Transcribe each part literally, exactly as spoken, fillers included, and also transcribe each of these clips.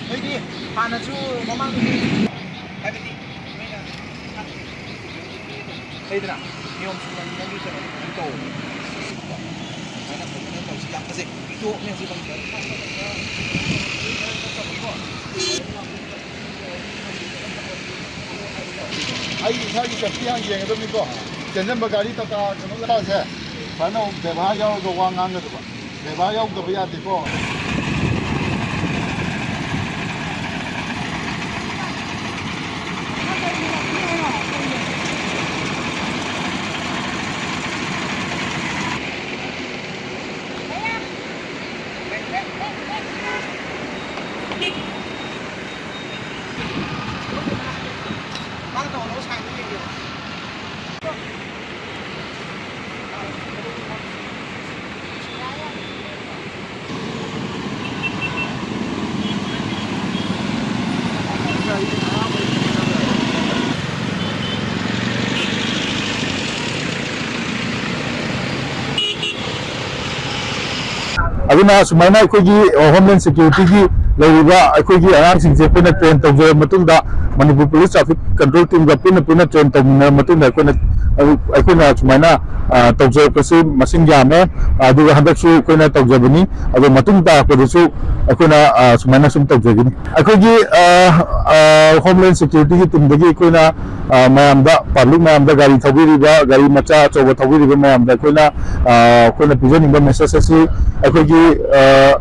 ꯅꯣꯏꯗꯤ ꯍꯥꯟꯅꯁꯨ ꯃꯃꯥꯡꯗꯗꯤ ꯍꯥꯏꯕꯗꯤ ꯅꯣꯏꯅ ꯂꯩꯗꯅ ꯅꯤꯌꯣꯝ ꯆꯨꯝꯅ ꯅꯪꯒꯤ ꯀꯩꯅꯣꯗꯣ ꯐꯖꯅ ꯇꯧ꯫ ꯑꯗꯨꯃꯥꯏꯅ ꯐꯖꯅ ꯇꯧꯁꯤ꯫ ꯌꯥꯝ ꯐꯖꯩ꯫ ꯏꯇꯣꯛꯅꯦ ꯍꯧꯖꯤꯛ ꯐꯪꯗ꯭ꯔꯦ꯫ ꯑꯩ ꯏꯁꯥꯒꯤ ꯁꯦꯐꯇꯤ ꯍꯥꯟꯅ ꯌꯦꯡꯒꯗꯕꯅꯤꯀꯣ꯫ ꯆꯦꯟꯖꯟꯕ ꯒꯥꯔꯤ ꯇꯥꯇꯥ ꯀꯩꯅꯣ ꯇꯥꯁꯦ ꯁꯨꯃꯥꯏꯅ ꯑꯃꯨꯛ ꯕꯦꯕꯥꯔ ꯌꯥꯎꯔꯒ ꯋꯥ ꯉꯥꯡꯒꯗꯕ꯫ ꯕꯦꯕꯥꯔ ꯌꯥꯎꯗꯕ ꯌꯥꯗꯦꯀꯣ꯫ ꯑꯗꯨꯅ ꯁꯨꯃꯥꯏꯅ ꯑꯩꯈꯣꯏꯒꯤ, ꯑ, Homeland Security ꯒꯤ ꯂꯩꯔꯤꯕ ꯑꯩꯈꯣꯏꯒꯤ ꯑꯉꯥꯡꯁꯤꯡꯁꯦ ꯑꯩꯈꯣꯏꯅ train ꯇꯧꯖꯔꯕ ꯃꯇꯨꯡꯗ, Manipur Police Traffic Control Team ꯒ ꯄꯨꯟꯅ ꯄꯨꯟꯅ train ꯇꯧꯃꯤꯟꯅꯔꯕ ꯃꯇꯨꯡꯗ ꯑꯩꯈꯣꯏꯅ, ꯑꯩꯈꯣꯏꯅ ꯁꯨꯃꯥꯏꯅ, ꯑ, ꯇꯧꯖꯔꯛꯄꯁꯤ ꯃꯁꯤꯡ ꯌꯥꯝꯃꯦ꯫ ꯑꯗꯨꯒ ꯍꯟꯗꯛꯁꯨ ꯑꯩꯈꯣꯏꯅ ꯇꯧꯖꯕꯅꯤ꯫ ꯑꯗꯣ ꯃꯇꯨꯡ ꯇꯥꯔꯛꯄꯗꯁꯨ ꯑꯩꯈꯣꯏꯅ, ꯑ, ꯁꯨꯃꯥꯏꯅ ꯁꯨꯝ ꯇꯧꯖꯒꯅꯤ꯫ ꯑꯩꯈꯣꯏꯒꯤ, ꯑ, ꯑ, Homeland Security ꯒꯤ team ꯗꯒꯤ ꯑꯩꯈꯣꯏꯅ, ꯑ, ꯃꯌꯥꯝꯗ, public ꯃꯌꯥꯝꯗ, ꯒꯥꯔꯤ ꯊꯧꯕꯤꯔꯤꯕ, ꯒꯥꯔꯤ ꯃꯆꯥ ꯑꯆꯧꯕ ꯊꯧꯕꯤꯔꯤꯕ ꯃꯌꯥꯝꯗ ꯑꯩꯈꯣꯏꯅ, ꯑ, ꯑꯩꯈꯣꯏꯅ ꯄꯤꯖꯅꯤꯡꯕ message ꯑꯁꯤ ꯑꯩꯈꯣꯏꯒꯤ, ꯑ,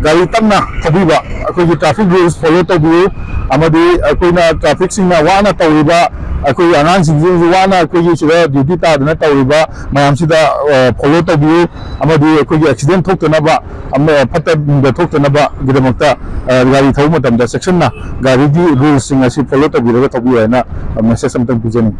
ꯒꯥꯔꯤ ꯇꯞꯅ ꯊꯧꯕꯤꯕ, ꯑꯩꯈꯣꯏꯒꯤ traffic rules follow ꯇꯧꯕꯤꯌꯨ, ꯑꯃꯗꯤ ꯑꯩꯈꯣꯏꯅ traffic ꯁꯤꯡꯅ ꯋꯥꯅ ꯇꯧꯔꯤꯕ, ꯑꯩꯈꯣꯏꯒꯤ ꯑꯉꯥꯡꯁꯤꯡꯁꯤꯅꯁꯨ ꯋꯥꯅ ꯑꯩꯈꯣꯏꯒꯤ ꯁꯤꯗ duty ꯇꯥꯗꯅ ꯇꯧꯔꯤꯕ ꯃꯌꯥꯝꯁꯤꯗ, ꯑ, follow ꯇꯧꯕꯤꯌꯨ, ꯑꯃꯗꯤ ꯑꯩꯈꯣꯏꯒꯤ accident ꯊꯣꯛꯇꯅꯕ, ꯑꯃ ꯐꯠꯇ ꯅꯨꯡꯗ ꯊꯣꯛꯇꯅꯕꯒꯤꯗꯃꯛꯇ, ꯑ, ꯒꯥꯔꯤ ꯊꯧꯕ ꯃꯇꯝꯗ ꯆꯦꯛꯁꯤꯟꯅ ꯒꯥꯔꯤꯒꯤ rules ꯁꯤꯡ ꯑꯁꯤ follow ꯇꯧꯕꯤꯔꯒ ꯊꯧꯕꯤꯌꯨ ꯍꯥꯏꯅ, ꯑ, message ꯑꯃꯇꯪ ꯄꯤꯖꯅꯤꯡꯏ꯫